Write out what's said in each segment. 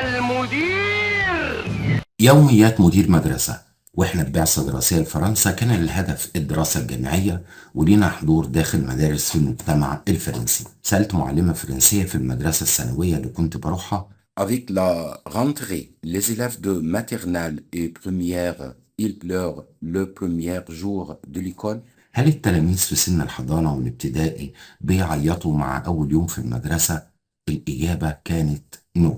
المدير. يوميات مدير مدرسة. واحنا في بعثة دراسية لفرنسا كان الهدف الدراسة الجامعية، ولينا حضور داخل مدارس في المجتمع الفرنسي. سألت معلمة فرنسية في المدرسة الثانوية اللي كنت بروحها: Avec la rentrée, les élèves de maternelle et première, ils pleurent le premier jour de l'école. هل التلاميذ في سن الحضانة والابتدائي بيعيطوا مع أول يوم في المدرسة؟ الإجابة كانت non.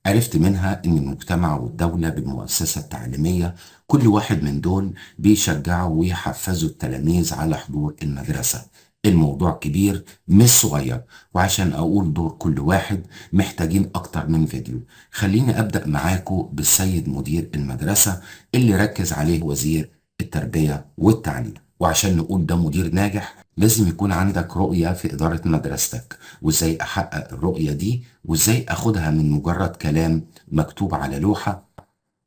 عرفت منها إن المجتمع والدولة بالمؤسسة التعليمية كل واحد من دول بيشجعوا ويحفزوا التلاميذ على حضور المدرسة. الموضوع كبير مش صغير، وعشان أقول دور كل واحد محتاجين أكتر من فيديو. خليني أبدأ معاكم بالسيد مدير المدرسة اللي ركز عليه وزير التربية والتعليم. وعشان نقول ده مدير ناجح لازم يكون عندك رؤية في إدارة مدرستك، وإزاي أحقق الرؤية دي، وإزاي أخدها من مجرد كلام مكتوب على لوحة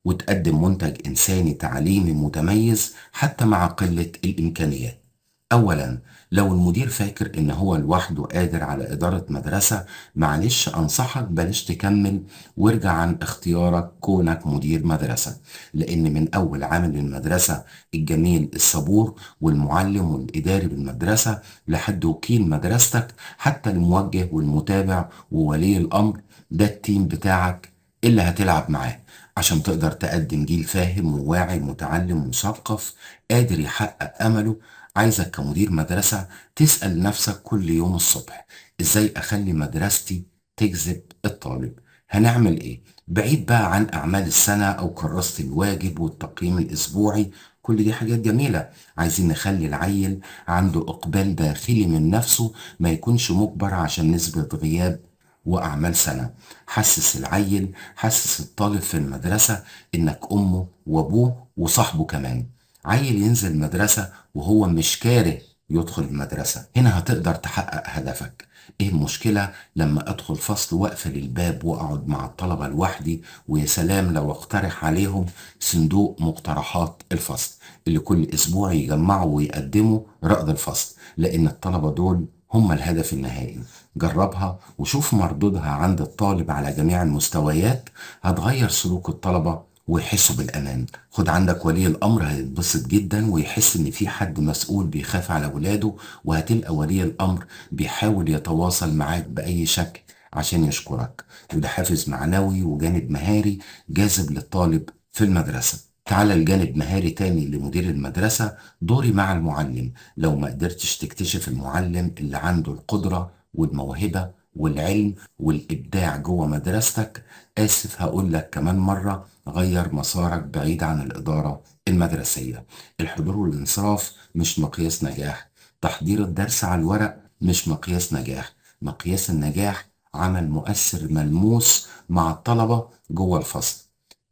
وتقدم منتج إنساني تعليمي متميز حتى مع قلة الإمكانيات. أولا، لو المدير فاكر إن هو لوحده قادر على إدارة مدرسة، معلش أنصحك بلاش تكمل وارجع عن اختيارك كونك مدير مدرسة، لأن من أول عامل المدرسة الجميل الصبور والمعلم والإداري بالمدرسة لحد وكيل مدرستك، حتى الموجه والمتابع وولي الأمر، ده ال team بتاعك اللي هتلعب معاه عشان تقدر تقدم جيل فاهم وواعي متعلم مثقف قادر يحقق أمله. عايزك كمدير مدرسة تسأل نفسك كل يوم الصبح: ازاي اخلي مدرستي تجذب الطالب؟ هنعمل ايه؟ بعيد بقى عن اعمال السنة او كراسة الواجب والتقييم الاسبوعي، كل دي حاجات جميلة. عايزين نخلي العيل عنده اقبال داخلي من نفسه، ما يكونش مجبر عشان نسبة غياب وأعمال سنة. حسس العيل، حسس الطالب في المدرسة إنك أمه وأبوه وصاحبه كمان. عيل ينزل المدرسة وهو مش كاره يدخل المدرسة، هنا هتقدر تحقق هدفك. ايه المشكلة لما ادخل فصل واقفل الباب واقعد مع الطلبة لوحدي؟ ويا سلام لو اقترح عليهم صندوق مقترحات الفصل اللي كل اسبوع يجمعوا ويقدموا رأي الفصل، لان الطلبة دول هم الهدف النهائي. جربها وشوف مردودها عند الطالب على جميع المستويات، هتغير سلوك الطلبة ويحسوا بالأمان. خد عندك ولي الأمر هيتبسط جدا ويحس إن في حد مسؤول بيخاف على ولاده، وهتلقى ولي الأمر بيحاول يتواصل معاك بأي شكل عشان يشكرك، وده حافز معنوي وجانب مهاري جاذب للطالب في المدرسة. تعال الجانب مهاري تاني لمدير المدرسة، دوري مع المعلم. لو ما قدرتش تكتشف المعلم اللي عنده القدرة والموهبة والعلم والإبداع جوه مدرستك، آسف هقول لك كمان مرة، غير مسارك بعيد عن الإدارة المدرسية. الحضور والانصراف مش مقياس نجاح، تحضير الدرس على الورق مش مقياس نجاح. مقياس النجاح عمل مؤثر ملموس مع الطلبة جوه الفصل.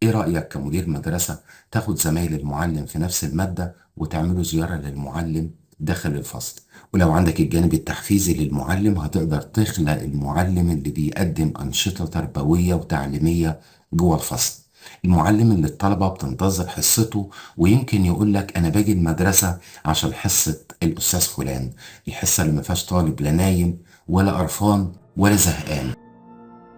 ايه رأيك كمدير مدرسة تاخد زمايل المعلم في نفس المادة وتعملوا زيارة للمعلم داخل الفصل؟ ولو عندك الجانب التحفيزي للمعلم هتقدر تخلق المعلم اللي بيقدم أنشطة تربوية وتعليمية جوه الفصل، المعلم اللي الطلبة بتنتظر حصته، ويمكن يقول لك أنا باجي المدرسة عشان حصة الأستاذ فلان، الحصة اللي ما فيهاش طالب لا نايم ولا قرفان ولا زهقان.